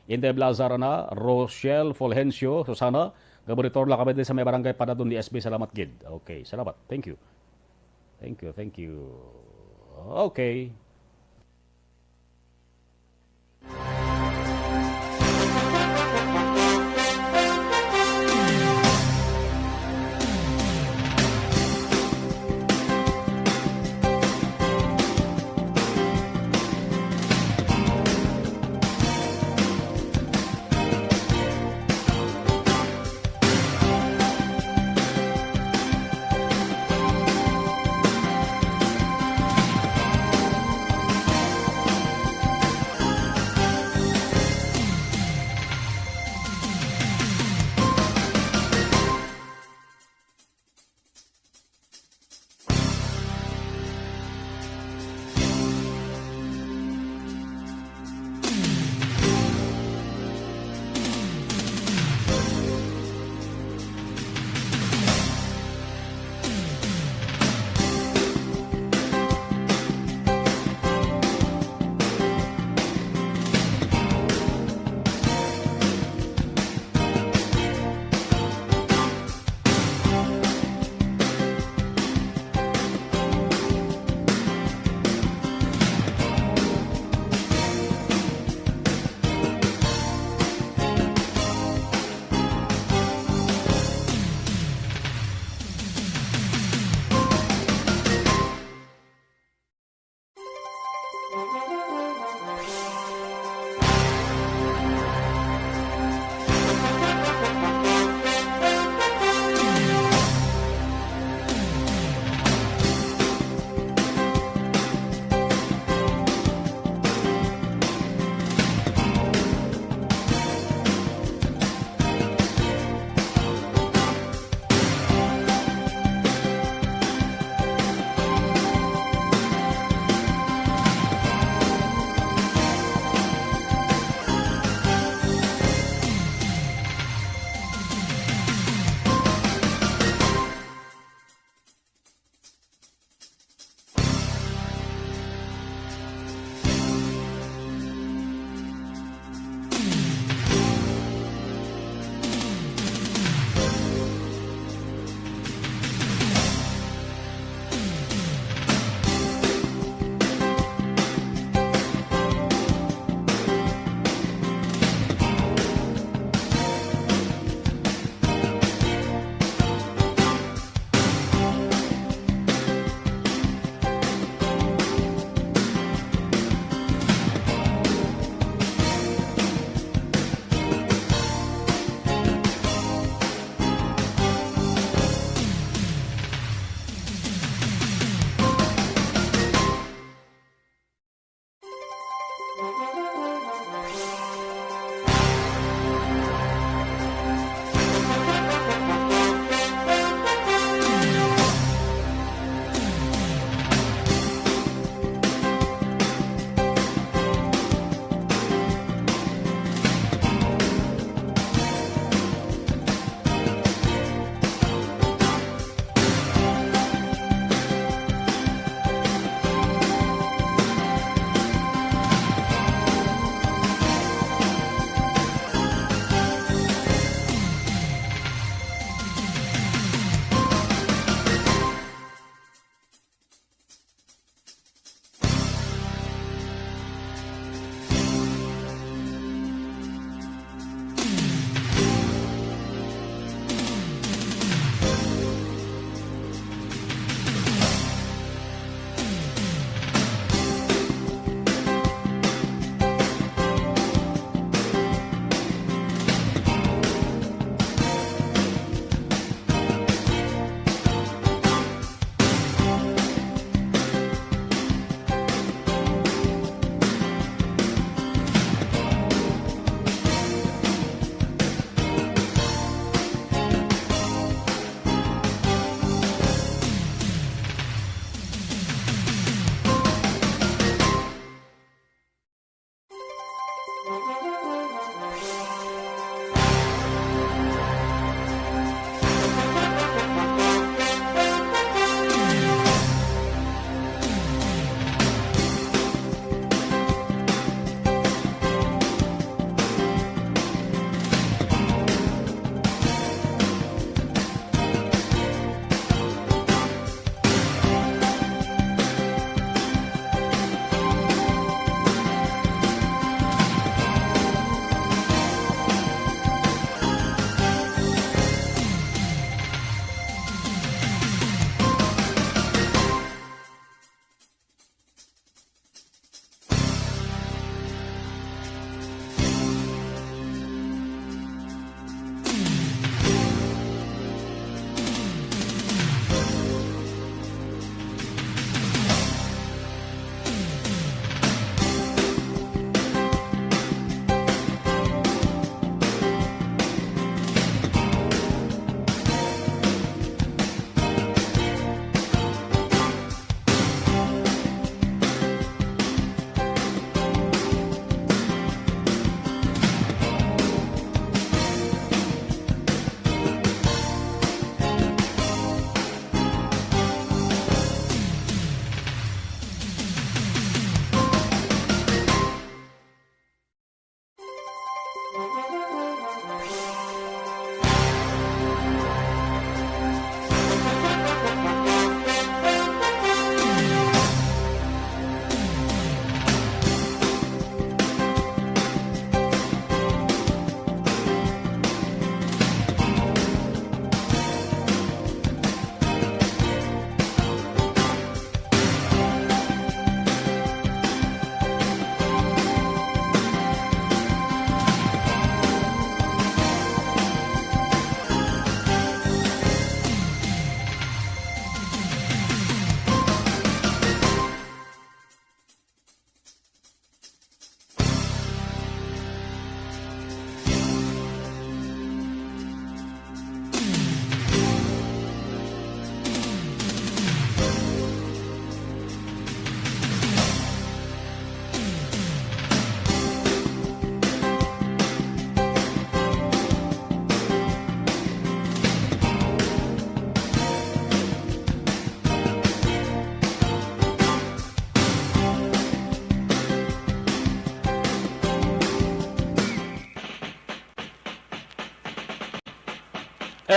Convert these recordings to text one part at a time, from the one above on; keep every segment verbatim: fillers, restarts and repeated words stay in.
Inday Blazar na, Rochelle Fulgencio, Susana, gaburitor lang kami din sa may barangay Panadon ni S B. Salamat gid. Okay, salamat. Thank you. Thank you, thank you. Okay.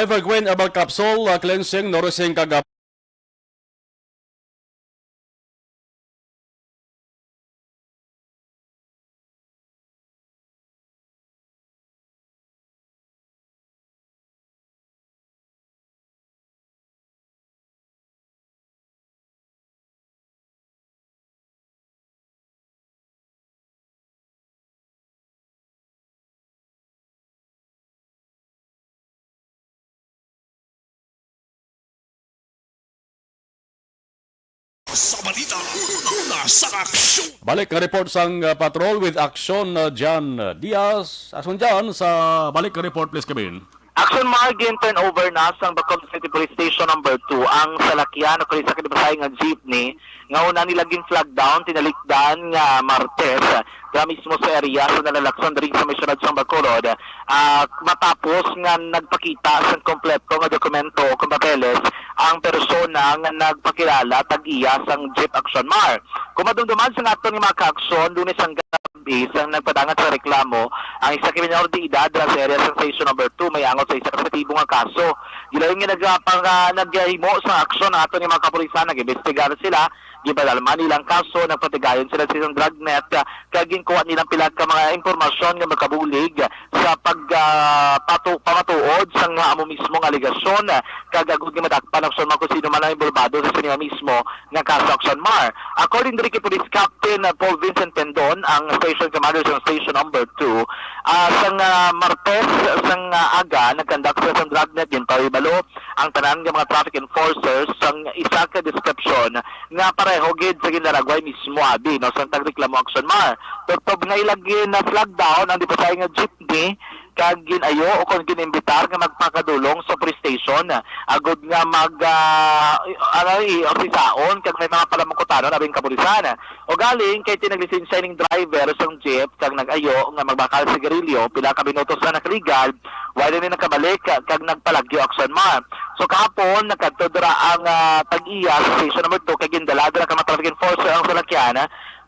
Evergreen Herbal Capsule, uh, Cleansing, Nourishing, kag, uh, Sa balita, una sa aksyon. Balik nga report sang, uh, patrol with Action, uh, Jan Diaz. Action Jan, sa balik nga report, please, Kevin. Action Mar, gin-turnover na sang Bacolod City Police Station Number Two ang salakyan o kay sa kalipasahay nga jeepney nga una nila gin-flag down tinalikdan nga Martes, dira mismo sa area sa Nalalakson diri sa may siyudad sang Bacolod, ah, matapos nga nagpakita sang kompleto nga dokumento o kon papeles ang persona nga nagpakilala tag-iya sang Jeep Action Mar. Kung madumduman sang aton nga mga kaaksyon, Lunes ang gabi sang nagpadangat sa reklamo ang isa ka minor de edad dira sa area sang Station Number Two may angot sa isa ka sensitibo nga kaso. Gilayon nga nagapang-, ah, naghimo sang aksyon ang aton nga mga kapulisan, nag-imbestigar sila, gipadalman nila ang kaso, nagpatigayon sila sa isang dragnet, ah, kag ginkuha nila ang pila ka mga impormasyon nga makabulig sa pag, ah, patu-, pamatuod sang amo mismo nga alegasyon, ah, kag agud nga madakpan ang mga kung sino man ang involvado sa sini mismo nga kaso, Action Mar. According diri kay Police Captain, ah, Paul Vincent Pendon, ang station commander sa Station Number Two, ah, sang, ah, Martes sang, ah, aga, nagkandak sila sang dragnet, ginpahibalo ang tanan nga mga traffic enforcers sang isa ka description nga pareho gid sa ginlaragway mismo abi, no, sang tagreklamo, Action Mar. Tubtob nga ila gin-flag down ang lipasahay nga jeepney kag gin-ayo o kon gin-imbitar nga magpakadulong sa police station, agud nga mag, ah, ano, i-, sisaon kag may mga palamukutanon abing kapulisan. Ugaling kay tinaglisensya ning driver sang jeep kag nag-ayo nga magbakal sigarilyo, pila ka minutos na nakaligad, wala ni nakabalik kag nagpalagyo, Action Mar. So kahapon, nagkadto dira ang, ah, tag-iya sa Station Number Two kag gindala dira ka mga traffic enforcer ang salakyan,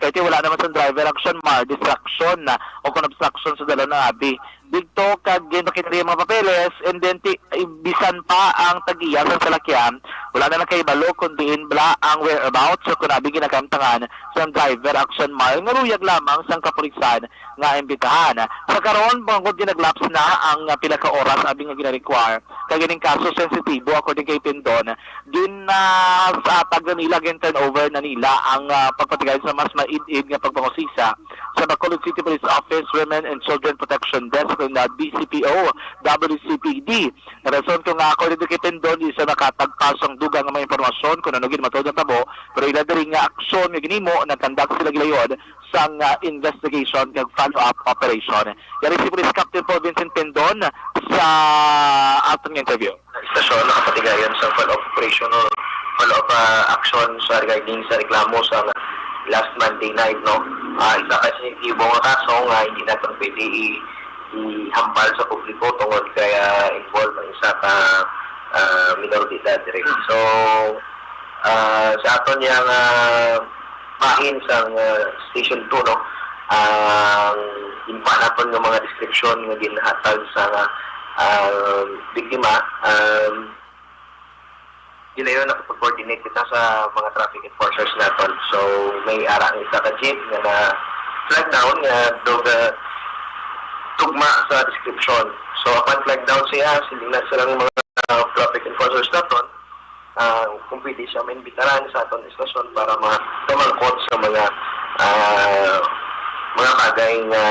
kay ti wala naman sa driver, Action Mar, distraction na o kon obstruction sa dala na abi didto kag ginpakita ang mga papeles, and then ti, bisan pa ang tag-iya sang salakyan, wala na nakahibalo kon diin bala ang whereabouts o kon abi ginakamtangan sang driver, Action Mar, nga luyag lamang sang kapulisan nga imbitahan. Sa karon, bangod ginaglapse na ang, ah, pila ka oras abi nga gina-require, kag ining kaso sensitibo, according kay Pendon, gin, ah, sa tag na nila, gin-turnover na nila ang, ah, pagpatigayon sa mas maid-id nga pagpangusisa sa Bacolod City Police Office Women and Children Protection Desk, na B C P O, W C P D. Rason ko nga, according to kay Pendon, di sa nakatagpas ang dugang nga mga impormasyon kung ano gid matuod natabo, pero ila diri nga aksyon nga ginimo, nagkandak sila gilayon sang, ah, investigation kag follow-up operation. Yari si Police Captain Paul Vincent Pendon sa aton nga interview. Istasyon nakapatigayon sa follow-up operation o follow-up, ah, action sa regarding sa reklamo sa last Monday night, no? Ah, isa ka sensitibo nga kaso nga hindi natin pwede i-, ihambal sa publiko tungod kay, ah, involved ang isa ka, ah, minor de edad diri. So, ah, sa aton yang, ah, bahin sa, ah, Station Two, no? Ang Ginkuha naton nga mga description nga ginhatag sa, ah, biktima, um, gilayon nakapag-coordinate kita sa mga traffic enforcers naton. So, may ara ang isa ka jeep nga na-flag down nga daw tugma sa description. So, upon flag down siya, siling na silang mga, ah, traffic enforcers naton, ah, kung pwede siya, maimbitaran sa aton estasyon para ma-, mamangkot sa mga, ah, mga bagay nga,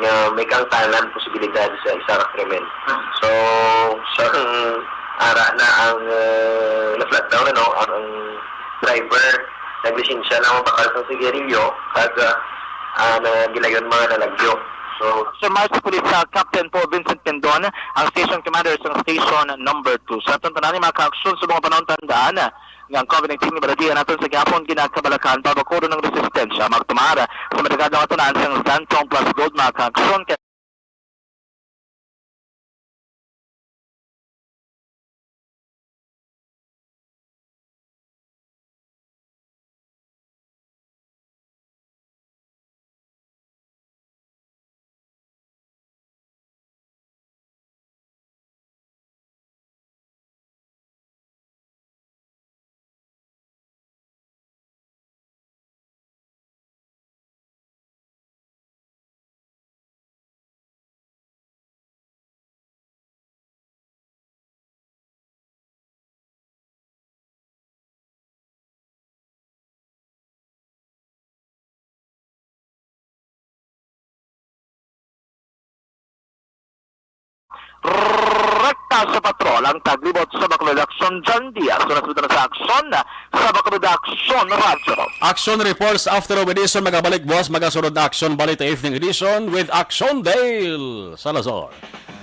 nga may kaangtanan, posibilidad sa isa ka krimen. So, sa ara na ang, ah, na-flag down, ano, ang, ang driver, naglisensya lang mabakal sa sigarilyo, kag, ah, ah, na gilayon mga nalagyo. So, Sir Mars, Police, ah, Captain Paul Vincent Pendon, ang station commander sa station number two. Sa aton tanan nga mga kaaksyon sa mga panahon, tandaan nga ang COVID nineteen nga balatian naton sa gihapon ginakabalakahan pa, bakuron ang resistensya. Magtumar sa madagado nga tanan sang Zantong Plus Gold, mga kaaksyon. Rekta sa patrol ang taglibot sa Bacolod Aksyon, John Diaz. Oras mo na sa Aksyon, sa Bacolod Aksyon Radyo. Aksyon reports after of edition. Magabalik buwas, magasunod na Aksyon Balita Evening Edition with Aksyon Dale Salazar.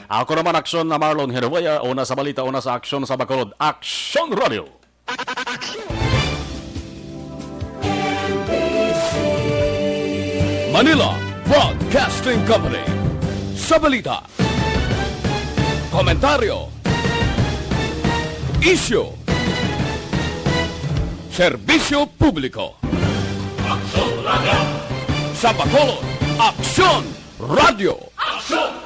Ako naman, Aksyon na Marlon Hiruwaya. Una sa balita, una sa aksyon sa Bacolod. Aksyon Radio. Manila Broadcasting Company. Sa balita, komentaryo, isyu, serbisyo publiko. Aksyon Radio. Sa Bacolod, Aksyon Radio. Aksyon